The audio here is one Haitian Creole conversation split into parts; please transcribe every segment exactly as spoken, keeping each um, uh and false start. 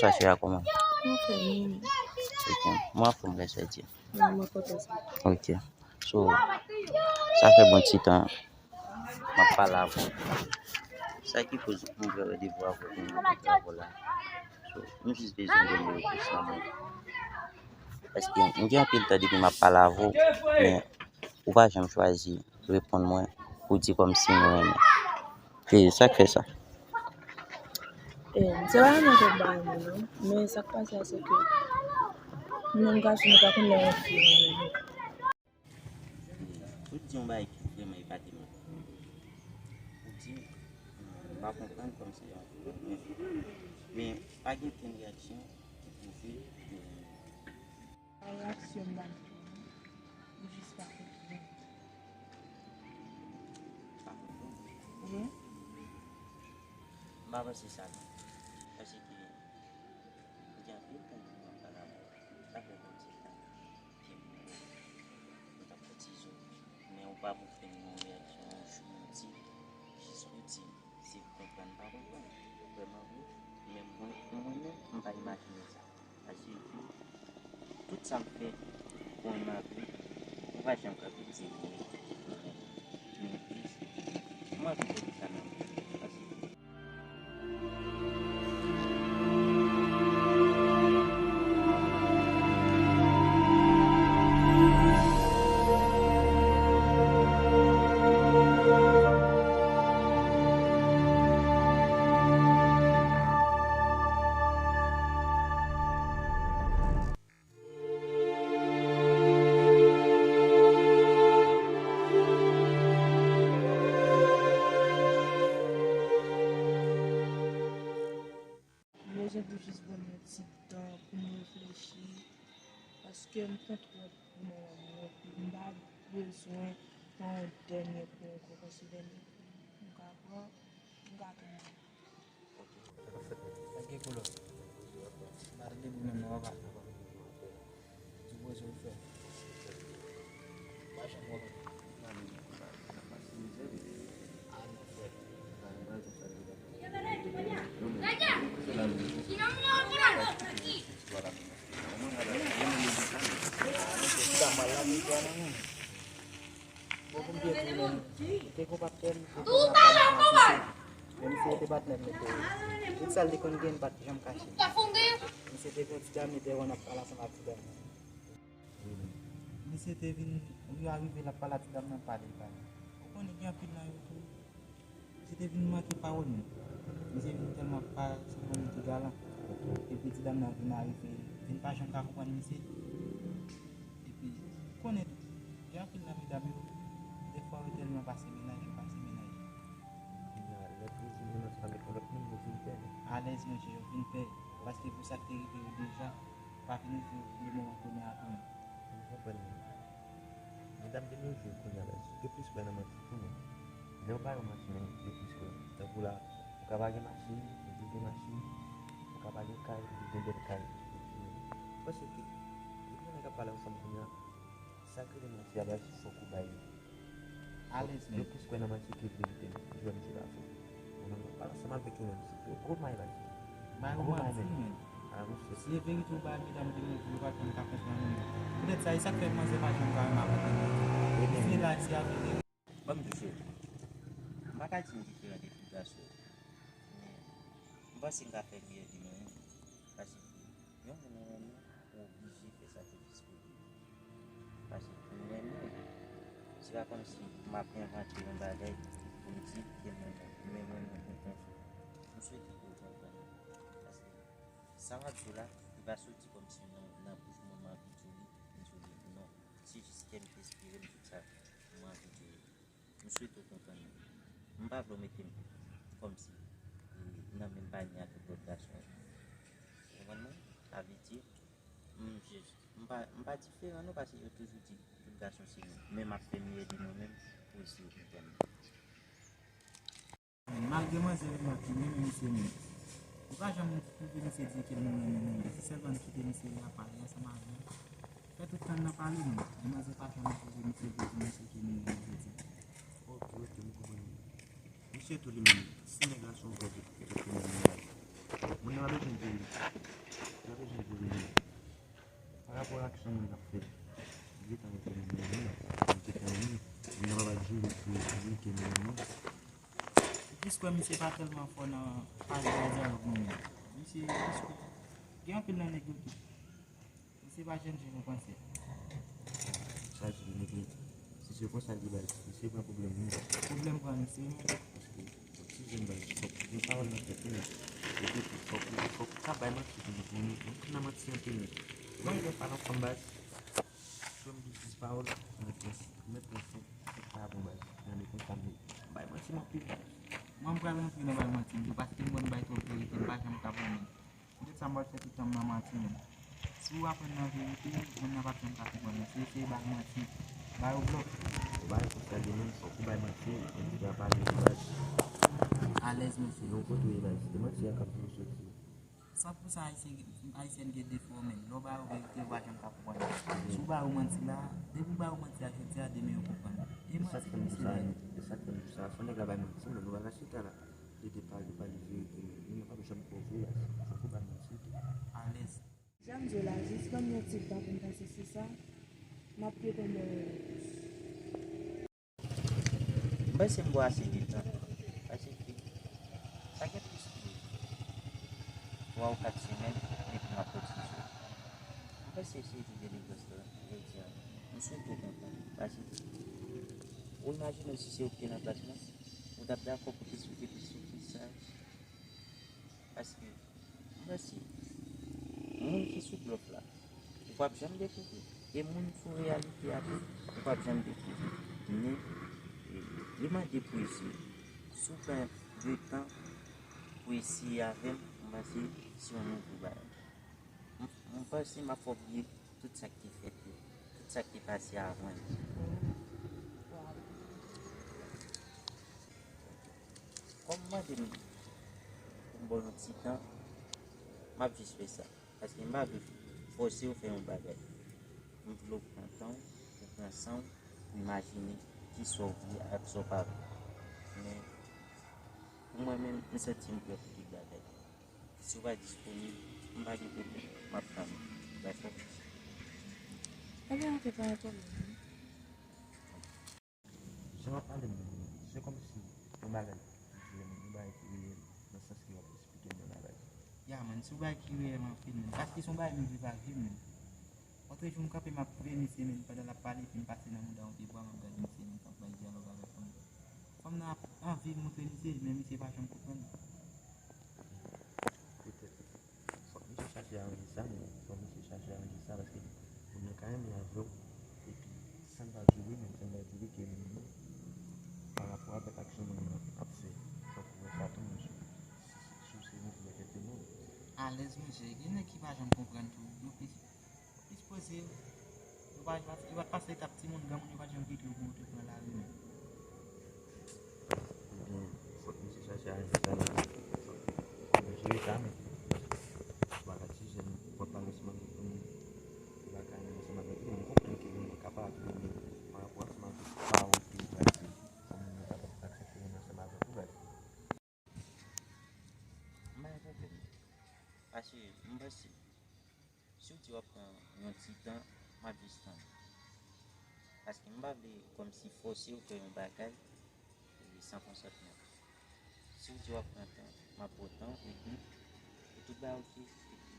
pase a kòman? Mwen fè mwen. Ok. Mwen anfòm, lè sa di. Mwen, mwen kontan sa. Ok. So, sa fè bon ti tan m ap pale avè w. Sa ki koz m pran randevou avè w pou m vin kote avè w la. So, m jis bezwen gen yon repons nan men w. Paske m gen anpil tan depi m ap pale avè w, men ou pa janm chwazi reponn mwen pou di kòmsi nou renmen. Se sa k fè sa. Eh, se pa renmen kòm pa renmen, non. Men sa k pase a, se ke nou menm gason, nou pa konn lè yon fi renmen nou. Ou di yon bagay ki vrèman epate mwen. Ou di, m pa konprann kòmsi yon fi renmen. Men pa gen okenn reyaksyon ki pwouve ke ou renmen. Reyaksyon m pa gen pou ou, ou jis pa konprann. Pa konprann? Wi. M pa panse sa non. Paske ou gen anpil tan depi m ap pale avè w. Sa fè kòmsi ta gen pou ou t ap fè ti zo. Men ou pa pou fè m yon reyaksyon yon jou, yon ti, jis pou di m si ou konprann, pa konprann. Vrèman vre, men mwen, pou mwen menm, m pa imajine sa. Paske tout sa m fè pou renmen avè w, ou pa janm kanpe di m wi. Men plis, m anvi tande sa nan men w. Paske M bezwen pou jis ban m yon ti tan pou m reflechi, paske m pran twòp pou mwen menm, epi m pa bezwen pran yon dènye kou ankò, paske dènye kou, m ka pran, m ka tonbe. Ok. Sa k gen koulè? M pa tande pou menm non, papa. Ti poze w fè. Pa janm wè. Bon, pou m te di w menm, te gon patnè m, te gon patnè m, misye, men misye te patnè m, men te, tout sa l te konn gen, m pa t janm kache. Misye te gon ti dam, li te konn ap pale ansanm ak ti dam nan. Misye te vin, li arive, l ap pale ak ti dam nan, pale, pale. Ou konnen, gen anpil nan yo tou. Misye te vin manke pawòl menm. Misye vin tèlman pa, se yon moun ki galan. Epi ti dam nan vin arive, vin pa janm ka konprann misye. Epi, konnen tou, gen anpil nan medam yo, dèfwa yo tèlman pase menaj, yo pase menaj. Kounye a, lè pou di moun ansanm avèk yon lòt moun, yo vin pè. Alèz, monchè, yo vin pè. Paske pou sa k te rive yo deja, pa vin rive yo moman kounye a tou non. M konprann. Medam de nos jours kounye a la, yo plis kwè nan manti tou non. Lè yo pa yon manti, men yo plis kwè. Tankou la, ou ka pa gen machin, ou di w gen machin, ou ka pa gen kay, ou di w gen bèl kay. Ou panse ke depi yon nèg ap pale ansanm kounye a, sa k rele manti a, baz, fòk ou bay li. Alèz menm. Yo plis kwè nan manti ke verite menm. Ou jwenn se pa fo. Ou menm w ap pale ansanm avèk yo menm, se gwo may baz. May ou manti menm. Ah, monchè. Si se verite ou bay medam de nos jours, yo pa t konn ka konprann ou menm. Poutèt sa, e sa k fè manzè pa janm ka renmen avèk ou. Se la, se avèk. Ban m di w cheri, m pa ka di m diferan de tout gason, men m panse m ka fè meyè de mwen menm. Paske yon moun ou renmen, ou oblije fè sakrifis pou li. Paske pou m renmen w, se pa kòmsi m ap envante yon bagay pou m di ke m renmen w. Men mwen menm, m konprann. M swete ke w konprann. Paske sa m ap di w la, li pa soti kòmsi nan, nan bouch mwen, m anvi di w li, m di w li. Non. Se jis ke m espere m di w sa m anvi di w. M swete w konprann mwen. M pa vle w mete m kòmsi, e, nan menm panye ak lòt gason yo. Ou konprann mwen? Sa vle di, m jis, m pa, m pa diferan non, paske yo toujou di tout gason se nou. Men m ap fè meyè de mwen menm pou eseye konprann mwen. Malgre manzè renmen w, ki renmen misye menm, ou pa janm twouve misye di ke l renmen w menm. Se sèlman kite misye la pale ansanm avè w. Fè tout tan nan pale menm. Manzè pa janm twouve misye vle di misye ke li renmen misye. Ok, ok, m konprann. Misye tou li menm, si nèg la se yon gwo tèt, li menm li la. Moun nan pa bezwen di li. Li pa bezwen di li. Pa rapò a aksyon moun nan ap fè. Li gentan rete nan men li, li gentan wi. Moun nan pa pral jere pou li ke moun nan. Ou plis kwè misye pa tèlman fò nan pale nan dyalòg non menm. Misye plis kwè. Gen anpil nan nèg yo tou. Misye pa jèn jan nou panse. Sa di nèg li. Si se konsa li baz, misye pran pwoblèm wi. Pwoblèm pran misye menm. Paske fòk ti jèn baz, fòk gen pawòl nan tèt li. Epi fòk, fòk ou ka bay manti tou nèt. Moun, moun ki nan manti an tou nèt. Lè w gen pa nan fanm baz, si w di dis pawòl, ou mèt nan senk, ou mèt nan senk, senk pa bon baz. Gade konsa m ye. M bay manti m anpil baz. Mwen m pral rantre nan bay manti m tou, paske m konn bay twòp verite, m pa janm ka pran menm. Poutèt sa m pral fè tout tan m nan manti menm. Si w aprann nan verite, moun nan p ap janm ka konprann ou. Se eseye bay manti, ba yo blòf. Ou pa responsab de moun, fòk ou bay manti, epi pa pale de baz. Alèz mesye. Yon kote w ye baz, se manti a k ap fè w soti. San pou san Ayisyen, Ayisyèn gen defo menm. Lè w ba yo verite, yo pa janm ka konprann ou. Si w ba yo manti la, depi w ba yo manti a jodi a, demen yo konprann ou. E manti ki misye bay. E sa k fè m di w sa, fò nèg la bay manti, men nou pa ka chita la. Li te pale, pale verite, men nou pa janm kwè w vre, fòk ou ba l manti tou. Alèz. Jan m di w la, jis ban m yon ti tan pou m panse sou sa. M ap reponn ou. M panse m ba w ase de tan. Paske sa gen plis ke twa ou kat semèn depi m ap pran desizyon. M panse se ti delegans la, jodi a. M swete w konprann. Paske ou imajine w si se ou ki te nan plas mwen, ou t ap dakò pou te soufri plis, soufri sa. Paske, m panse, moun ki sou blòf la, ou p ap janm dekouvri. E moun sou reyalite a tou, ou p ap janm dekouvri. Men, e, li mande pou eseye. Si w pran de tan pou eseye avè m, m panse se yon nouvo bagay. M, m panse m ap fè w bliye tout sa k te fèt yo, tout sa k te pase avan yo. Kòm w mande m pou m ba w yon ti tan, m ap jis fè sa. Paske m pa vle fòse w fè yon bagay. M vle w pran tan w, ou pran san w, pou imajine kisa w vle ak sa w pa vle. Men, pou mwen menm, m santi m prè pou tout bagay. Si w pa disponib, m pa gen pwoblèm, m ap tann ou. Dakò? Ebyen, oke, pa gen pwoblèm. Jan w ap pale m nan, se kòmsi yon bagay ki reyèl, yon bagay ki reyèl nan sans ke w ap esplike m yon bagay. Ya, man, se yon bagay ki reyèl anpil, man. Paske se yon bagay m viv ak vi m, man. Otrejou, m kanpe, m ap veye misye, man, pandan l ap pale, epi m pase nan mouda yon pye bwa, m ap gade misye, man, k ap bay dyalòg avèk fanm nan. Fanm nan ap anvi montre misye, men misye pa janm konprann. Petèt, fòk misye chache aranje sa, men fòk misye chache aranje sa, paske moun nan ka renmen avè w, epi san l pa di w wi, menm san l pa di w wi, ke li renmen w, pa rapò avèk aksyon moun nan ap fè, fòk ou wè sa tou, monchè. Si, si, si w se yon vrè gentleman. Alèz, monchè, gen nèg ki pa janm konprann tou, yo plis Plis poze, yo pa, yo pa, yo pa t pase etap timoun, granmoun yo pa t janm kite yo pou yo te pran lari menm. Ebyen, fòk misye chache aji sa, fòk nou jere sa, men bagay ti jèn, w ap pale ansanm avèk moun, ou pa ka ansanm avèk li, m konprann ke moun nan ka pa ap renmen pa rapò ansanm avèk pawòl ke ou pral di, kòm moun nan pa t ap aksepte moun ansanm avèk ou, baz. M pa gen pwoblèm. Paske m panse, si w di w ap pran yon ti tan, m ap jis tann ou. Paske m pa vle kòmsi fòse w fè yon bagay, e, san konsantman. Si w di w ap pran tan, m ap pran tan w, epi pou tout bagay oke, epi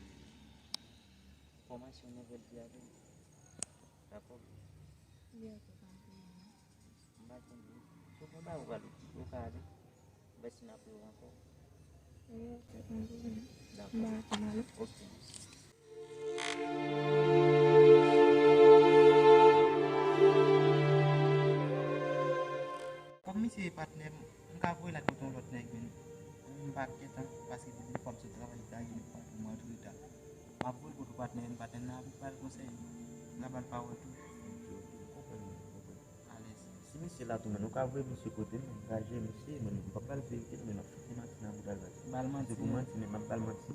fòmasyon nan vèl di avè m. Dakò? Wi, oke, pa gen pwoblèm. M pa tande w. Tout mwen ba ou ale. Ou ka ale. Mèsi, n ap wè w ankò. Wi, oke, pa gen pwoblèm. Dakò. M pa ka ale. Oke. Kòm misye e patnè m, m ka voye l al kote yon lòt nèg, men m pa gentan pase depi fwa m sot travay, m ta gen yon patnè m antreta. M ap voye l kote patnè m, patnè m nan ap ba l konsèy, m ka ba l pawòl tou. Alèz. Si misye la tou, men nou ka voye misye kote m, m ka jere misye, men m p ap ba l verite, men m ap fout li manti nan bouda l, baz. Ba l manti. Se pou manti, men m ap ba l manti.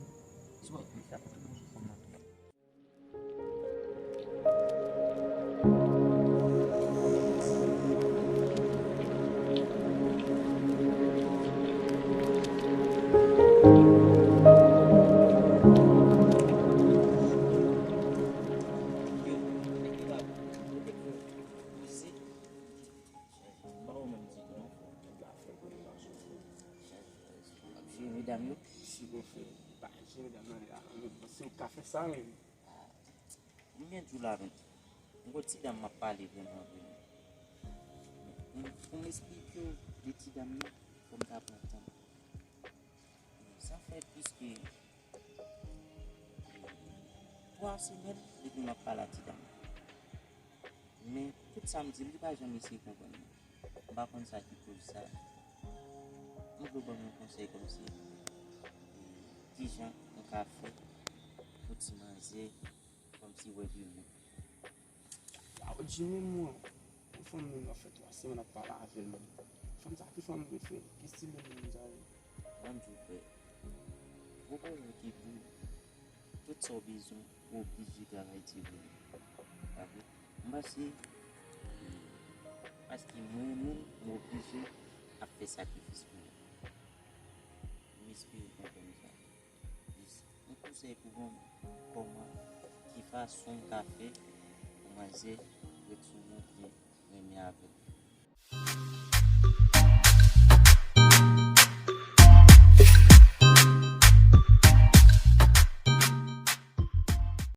Misye ap fout mwen sou fanm nan tou. Medam yo. Si bon frè, pa jere medam nan la, men bon, si w ka fè sa menm. M gen djou la menm. M gon ti dam m ap pale vrèman, vrèman. Pou m, pou m esplike w de ti dam nan, fò m ta pran tan. Sa fè plis ke twa semèn depi m ap pale a ti dam nan. Men tout sa m di l, li pa janm eseye konprann mwen. M pa konn sa ki koz sa. M vle w ban m yon konsèy kòmsi, e, kijan m ka fè pou ti manzè kòmsi wè de mwen. Aw, Jimmy, mwen, yon fanm menm nan fè twa semèn ap pale avè l menm. Fanm sa ki fanm mwen frè, ki stil de moun sa ye? Ban m di w frè, gwo pwoblèm ki pou tout sa w bezwen, ou oblije travay ti vrèman. Pa vre? M panse, paske mwen menm, m oblije ap fè sakrifis pou mwen. M espere w konprann sa. Jis yon konsèy pou ban m, kòman, ki fason m ka fè pou manzè ret sou mwen oubyen renmen avè m.